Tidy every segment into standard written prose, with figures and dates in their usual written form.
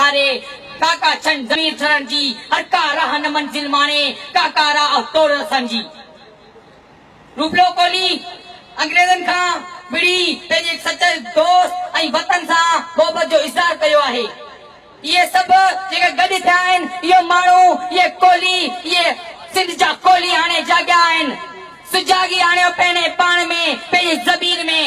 اٿاري، ڪا ڪا ڇن ضمير ٺرڻ جي، هر ڪا راهه نه منزل ماڻي، ڪا ڪا راهه توڙ رسڻ جي. روپلو ڪولهي انگريزن کان وڙهي پنهنجي سچل دوست ۽ وطن سان محبت جو اظهار ڪيو آهي. اهي سڀ جيڪي گڏ ٿيا آهن، اهي ماڻهو، اهي ڪولهي، اهي سنڌ جا ڪولهي هاڻي جاڳيا آهن. سجاڳي آڻيو پنهنجي پاڻ ۾، پنهنجي ضمير ۾.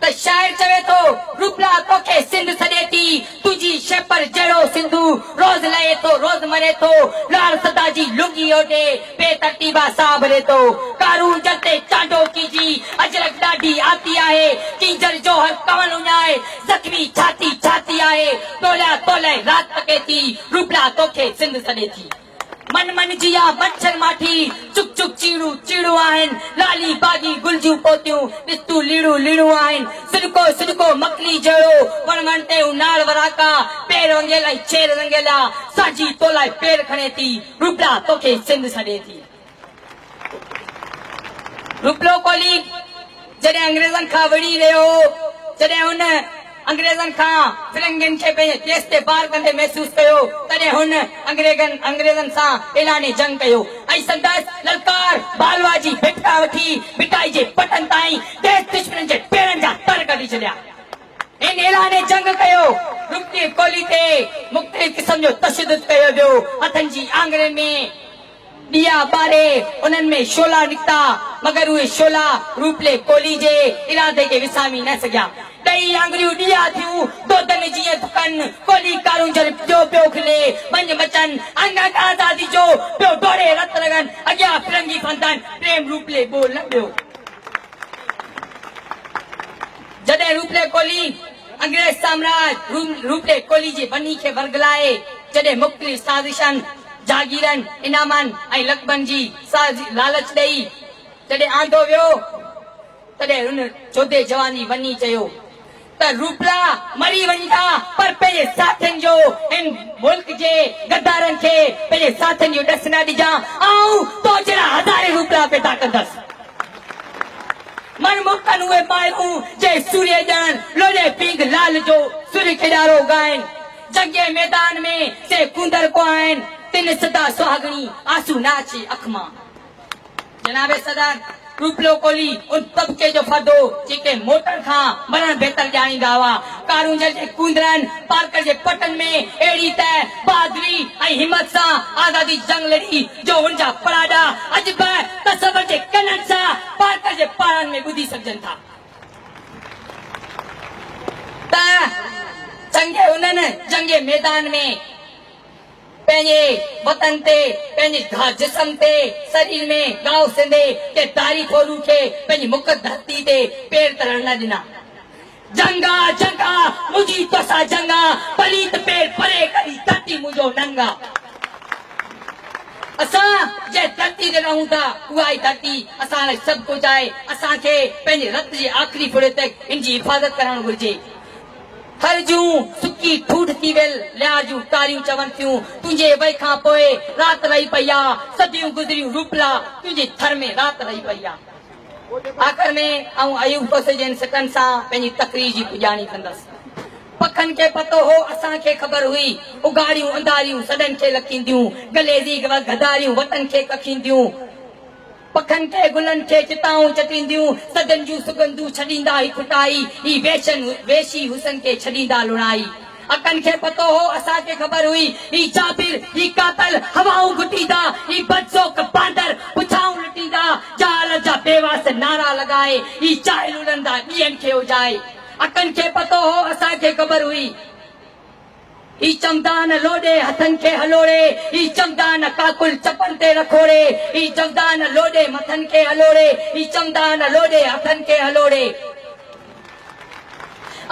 ته شاعر چوي ٿو، روپلا توکي سنڌ سڏي ٿي، تنهنجي شيپر جهڙو سنڌو، روز لهي ٿو روز مري ٿو، لال سدا جي لنگي اوڍي، بي ترتيبا ساهه ڀري ٿو، ڪارونجهر تي چانڊوڪي جي اجرڪ ڏاڍي آتي آهي، ڪينجهر جو هر ڪنول اڃائي، زخمي ڇاتي ڇاتي آهي، ٽوليا تولئه رات تڪي ٿي، روپلا توکي سنڌ سڏي ٿي. من من جي آ مڇر ماٺي، چڪ چڪ چيڙون چيڙون آهن، لالي باغي گل جون پوتيون، ڏس تون ليڙون ليڙون آهن، سڏڪو سڏڪو مڪلي جهڙو، وڻ وڻ تي اوناڙ وراڪا، پير ونگيل ۽ ڇير رنگيلا، سانجهي تولاء پير کڻي ٿي، روپلا توکي سنڌ سڏي ٿي. روپلو ڪولهي جڏهن انگريزن کان وڙهي رهيو هو، جڏهن هن انگريزن کان فرنگين کي پنهنجي ديس تي بار ڪندي محسوس ڪيو، تڏهن هن انگريزن سان اعلان جنگ ڪيو ۽ سندس للڪار بالوا جي ڀٽ کان وٺي ڀٽائي جي پٽن تائين ديس دشمنن جي پيرن جا تر ڪڍي ڇڏيا. هن اعلان جنگ ڪيو. روپلي ڪولهي تي مختلف قسم جو تشدد ڪيو ويو. هٿن جي آڱرين ۾ ڏيئا ٻاري انهن ۾ شعلا نڪتا، مگر اهي شعلا روپلي ڪولهي جي ارادي کي وسامي نه سگهيا. ڏئي آڱريون ڏيئا ٿيون، دودن جيئن ڌڪن، ڪولهي ڪارونجهر جو پيو کلي، مڃ مچن، انگ انگ آزادي جو پيو ڊوڙي رت رڳن، اڳيان فرنگي خاندان، پريم روپلي ٻول نه ٻيو. جڏهن روپلي ڪولهي انگريز سامراج روپلي ڪولهي جي وني کي ورغلائي جڏهن مختلف سازشن، جاگيرن، انعامن ۽ لقبن جي لالچ ڏئي جڏهن آندو ويو تڏهن هن جوڌي جواني وني چيو ته روپلا مري وڃجا پر پنهنجي ساٿين جو هن ملڪ جي غدارن کي پنهنجي ساٿين جو ڏس نه ڏجان، آئون تو جهڙا هزارين روپلا پيدا ڪندس. من مڪن اهي مائرون جي سوريء ڄڻ لوڏي پينگهه لال جو سر کيڏارو ڳائن. جنگي ميدان ۾ سي ڪونڌر ڪوهائن، تن سدا سهاڳڻي آنسو نه اچي اک مان. جناب صدر روپلو ڪولهي ان طبقي جو فرد هو جيڪي موٽڻ کان مرڻ بهتر ڄاڻيندا هئا. ڪارونجهر جي ڪونڌرن، پارڪر جي پٽن ۾ اهڙي ته بهادري ۽ همت سان آزادي جي جنگ لڙي جو ان جا پڙاڏا اڄ به تصور جي ڪنن سان پارڪر جي پهاڙن ۾ ٻڌي سگهجن ٿا. ته چنگي انهن جنگي ميدان ۾ پنهنجي وطن تي، پنهنجي جسم تي، سرير ۾ گهاء سهندي ڪنهن ڌاري ڦورو کي پنهنجي مقدس ڌرتي تي پير ترڻ نه ڏنا. جنگ آ جنگ آ منهنجي توسان جنگ آ، پليت پير پري ڪري ڌرتي منهنجو ننگ آ. اسان جنهن ڌرتي تي رهون ٿا اها ئي ڌرتي اسان لاء سڀ ڪجهه آهي. اسان کي پنهنجي رت جي آخري ڦڙي تڪ ان جي حفاظت ڪرڻ گهرجي. ٿر جون سڪي ٺوٺ ٿي ويل ليار جون ٽاريون چون ٿيون، تنهنجي وئي کان پوء رات رهي پئي آ، صديون گذريون روپلا، تنهنجي ٿر ۾ رات رهي پئي آ. آخر ۾ آئون ايوب کوسي جي ان سٽن سان پنهنجي تقرير جي پڄاڻي ڪندس. پکن کي پتو هو، اسان کي خبر هئي، اگهاڙيون انڌاريون سڏن کي لکينديون، گليزي غداريون وطن کي ڪکينديون، پکن کي گلن کي چتائون چٽينديون، صدين جون سڳنڌون ڇڏيندا هي ڦٽائي، هي ويشن ويشي حسن کي ڇڏيندا لڻائي. اڪن کي پتو هو، اسان کي خبر هئي، هي جابر، هي قاتل، هوائون گهٽيندا، هي بدذوق باندر، پڇائون لٽيندا، جهالت جا بيواس نعرا لڳائي، هي جاهل اڏندا ڏينهن کي اجائي. اڪن کي پتو هو، اسان کي خبر هئي. هي چمدان لوڏي هٿن کي هلوڙي، هي چمدان ڪاڪل چپن تي رکوڙي، هي چمدان لوڏي مٿن کي هلوڙي، هي چمدان لوڏي هٿن کي هلوڙي.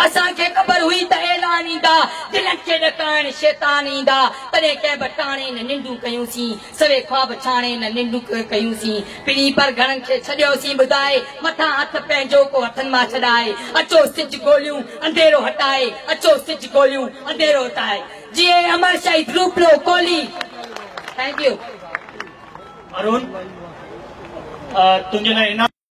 اسان کي خبر هئي ته اعلان ايندا، دلن کي ڏڪائڻ شيطان ايندا، تڏهن ڪنهن به ٽاڻي نه ننڊون ڪيونسين، سوين خواب ڇاڻي نه ننڊون ڪيونسين، پرين پر گهڻن کي ڇڏيوسين ٻڌائي، مٿان هٿ پنهنجو ڪو هٿن مان ڇڏائي، اچو سج ڳوليون انڌيرو هٽائي، اچو سج ڳوليون انڌيرو هٽائي. جيئي امر شهيد Rooplo Kolhi. Thank you. Arun تنهنجي لاء انعام.